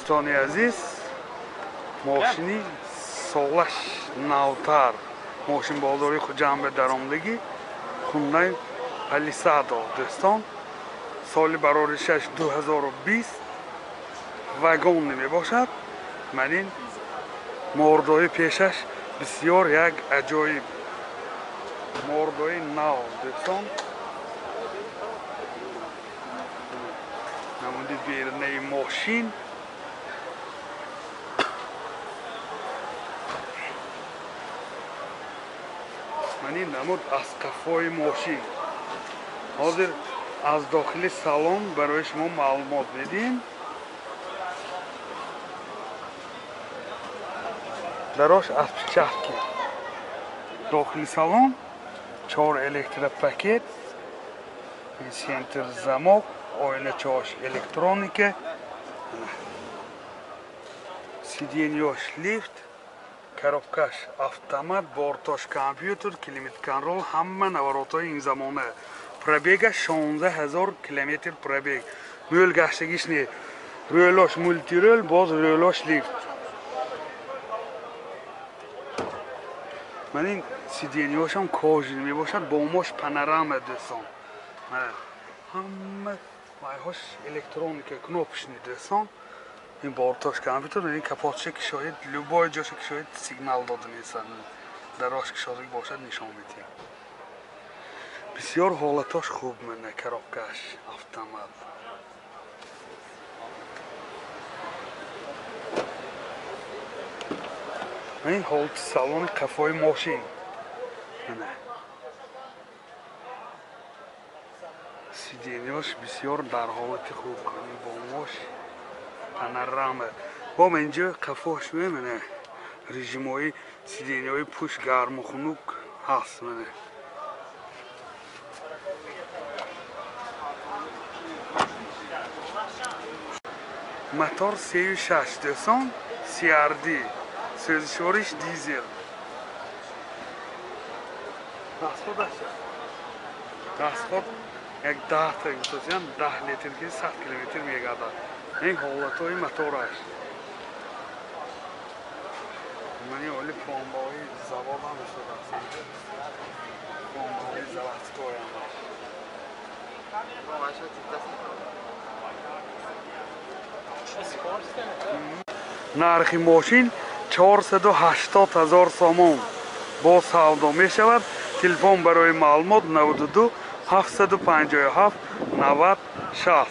Дӯстони азиз, мошини солаш навтар, мошин бозори Хуҷанд ба даромадагӣ, Хундай Палисадо. Дӯстон, соли бароришаш 2020, вагон мебошад. Ман ин мордои пешаш бисёр як аҷоиб мордои нав. Дӯстон, намуди берунаи мошин. Ман ин намуд аз қафои мошин. Ҳозир аз дохили салон барои шумо маълумот медиҳем. Дарош аз пичахки. Дохили салон чор электропакет, центр замок, оиначаош электроника, сиденьёш лифт, коробкаш автомат, бортош компютер, климат-контрол, ҳама наворотҳои ин замона. Пробегаш 16 000 километр пробег. Мӯл гаштагиш не. Рӯлош мультирӯл, боз рӯлош лифт. Ман ин сиденьёшам кожаный мебошад, бомош панорама. Дӯстон, ҳама вайҳош электроника, кнопочный. Дӯстон, ин бортош компютер, ин капотша кишоед, любой ҷоша кишоед, сигнал дода месан. Дарош кишодагӣ бошад, нишон медиҳад. Бисёр ҳолатош хуб. Мана коробкаш автомат. Ин ҳолати салони қафои мошин. Мана сиденьёш бисёр дар ҳолати хуб, бомош панорама. Бо инҷо қафош мемана режимҳои сиденьёи пушт гарму хунук ҳаст. Мана мотор сею шаш. Дӯстон, CRD, сӯзишвориш дизел. Расходаш, расход як 10 та гуфтасиям, 10 литр ки 100 километр мегардад. Ин ҳолатҳои мотораш. Мани оли пломбаҳои заводам истодааст, пломбаҳои заводскоям. Нархи мошин 480 000 сомон, бо савдо мешавад. Телефон барои маълумот 92 757 90 60.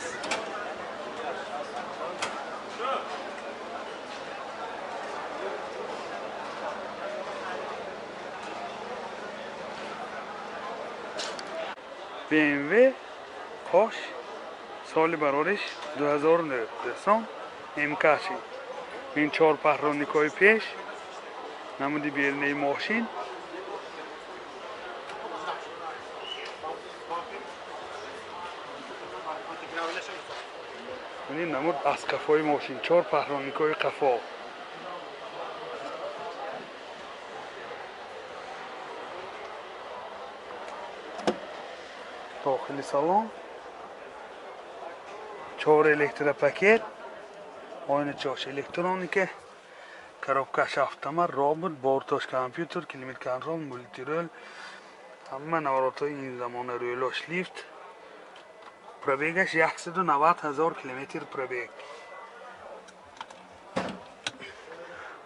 BMW қош, соли барориш 2009. Дӯстон, МКши. Ин чор паҳроникҳои пеш, намуди берунаи мошин. Ин намуд аз қафои мошин, чор паҳроникҳои қафо. Дохили салон чор электропакет, оиначаош электроника, коробкаш автомат, робот, бортош компютер, климат-контрол, мультирӯл, ҳама наворотҳои ин замона, рӯлош лифт. Пробегаш 190 000 километр пробег.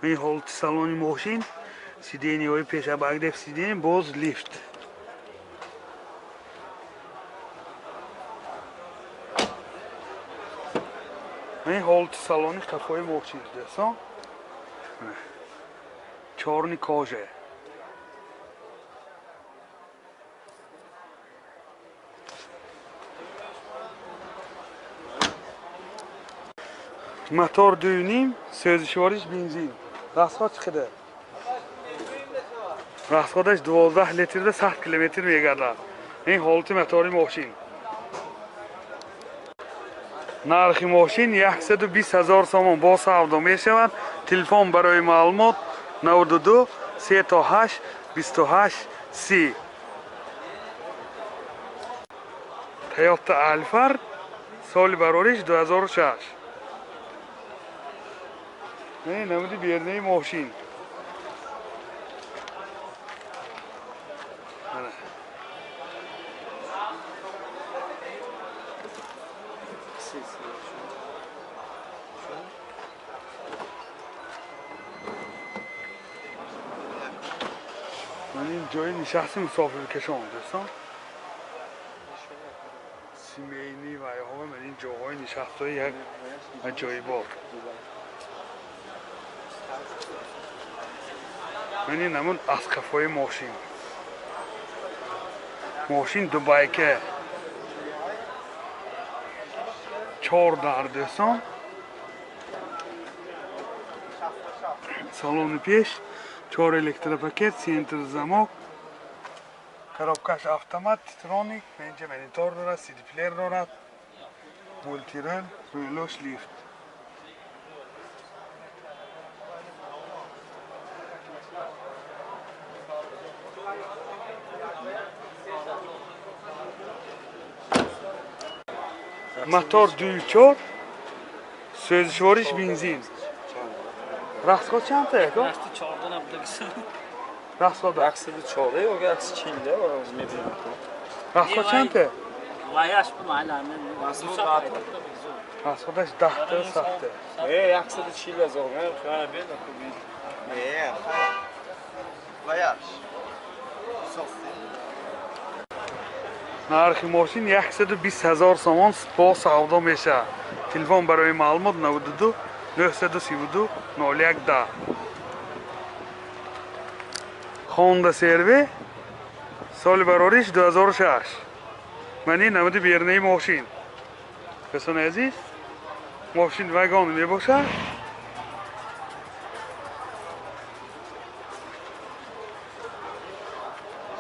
Ин ҳолати салони мошин, сиденьяҳои пеш обогрев сиденья, боз лифт. Ин ҳолати салони қафои мошин. Дӯстон, чёрный кожа. Мотор 2,5, сӯзишвориш бензин. Расход чӣ қадар? Расходаш 12 литрда 100 километр мегардад. Ин ҳолати мотори мошин. Нархи мошин 120 000 сомон, бо савдо мешавад. Телефон барои маълумот 92 38 28 30. Toyota Alphard, соли барориш 2006. Намуди бернаи мошин. Ин ҷои нишасти мусофиркашон дӯстон, семейный вайҳо, ман ин ҷоҳои нишастҳои як аҷоибот. Ман ин намуд аз қафои мошин. Мошин дубайка 4 дар дӯстон. Салони пеш 4 электропакет, центр замок, коробкаш автомат, титроник, инҷа монитор дорад, CD плеер дорад, мультирул, рӯлош лифт. Мотор 2.4, сӯзишвориш бензин. Расход чанд та яко? Расход 114 ё 140 мебинем. Расход чанд та? Ваяш бу майла мен. Расходаш 10 та сахта. 140 ҳазор ман хона бед аку бед. Ваяш. Нархи мошин 120 ҳазор сомон бо савдо мешавад. Телефон барои маълумот 92 932 01 10. Honda CR-V соли барориш 2006. Ман ин намуди бернаи мошин. Дӯстони азиз, мошин вагон мебошад.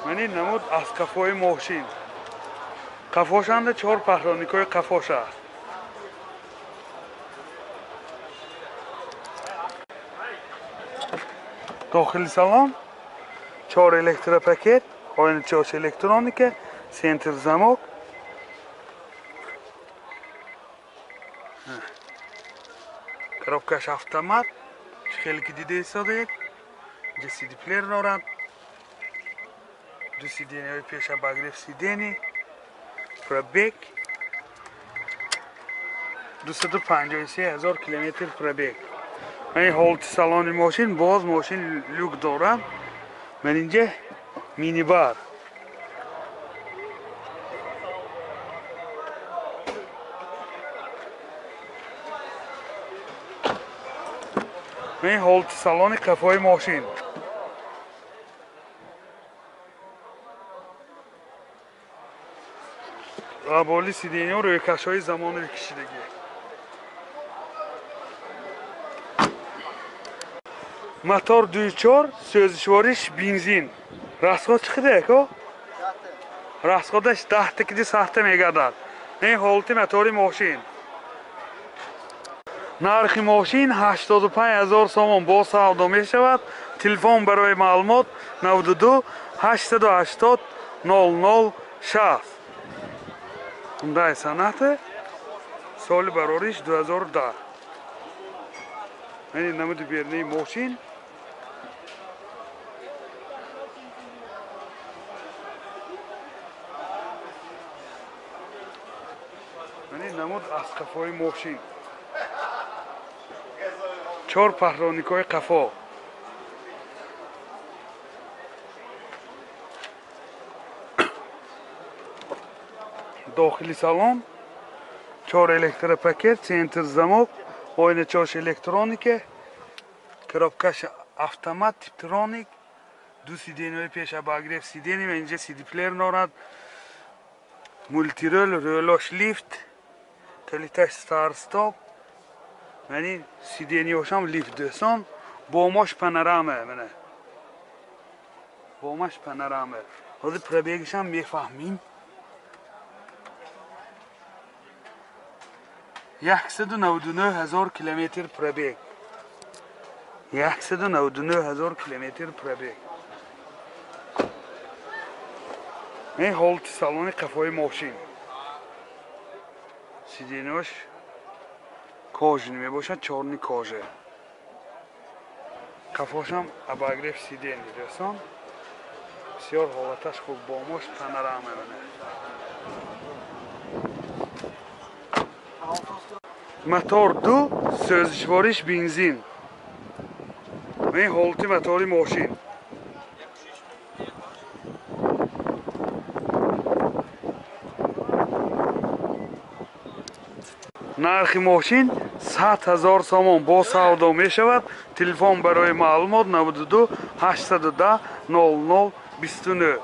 Ман ин намуд аз қафои мошин. Қафошанда 4 паҳроникҳои қафош аст. Дохили салон 4 электропакет, оиначаош электроника, центр замок. Коробкаш автомат, хеле ки дида истодаед. Инҷа CD плеер дорад. Ду сиденияҳои пеш обогрев сидений. Пробег 253 ҳазор километр пробег. Ман ин ҳолати салони мошин, боз мошин люк дорад. Ман инҷа минибар. Ман ин ҳолати салони қафои мошин. Аболи сидениҳо рӯйкашҳои замонави кишидагӣ. Мотор 2.4, сӯзишвориш бензин. Расход чӣ қадар яко? Расходаш 10 та киди сахта мегардад. Ин ҳолати мотори мошин. Нархи мошин 85 ҳазор сомон бо савдо мешавад. Телефон барои маълумот 92 880 00 60. Hyundai Sonata соли барориш 2010. Ин намуди бернаи мошин. Ин намуд аз қафои мошин. 4 паҳроникҳои қафо. Дохили салон 4 электропакет, центр замок, оиначаош электроника, коробкаш автомат, типтроник, ду сидениҳои пеш обогрев сидений, ва инҷа CD плеер дорад, мультирул, рӯлош лифт, калиташ старт стоп. Ман ин сидениҳошам лифт дӯстон, бомош панорама, мана. Бомаш панорама. Ҳозир пробегашам мефаҳмем. 199 ҳазор километр пробег. 199 ҳазор километр пробег. Ин ҳолати салони қафои мошин. Сидениҳош кожаный мебошад, чёрный кожа. Қафошам обогрев сиденье, дӯстон. Бисёр ҳолаташ хуб, бомош панорама. Мотор 2, сӯзишвориш бензин. Ин ҳолати мотори мошин. Нархи мошин 100 000 сомон, бо савдо мешавад. Телефон барои маълумот 92 810 00 29.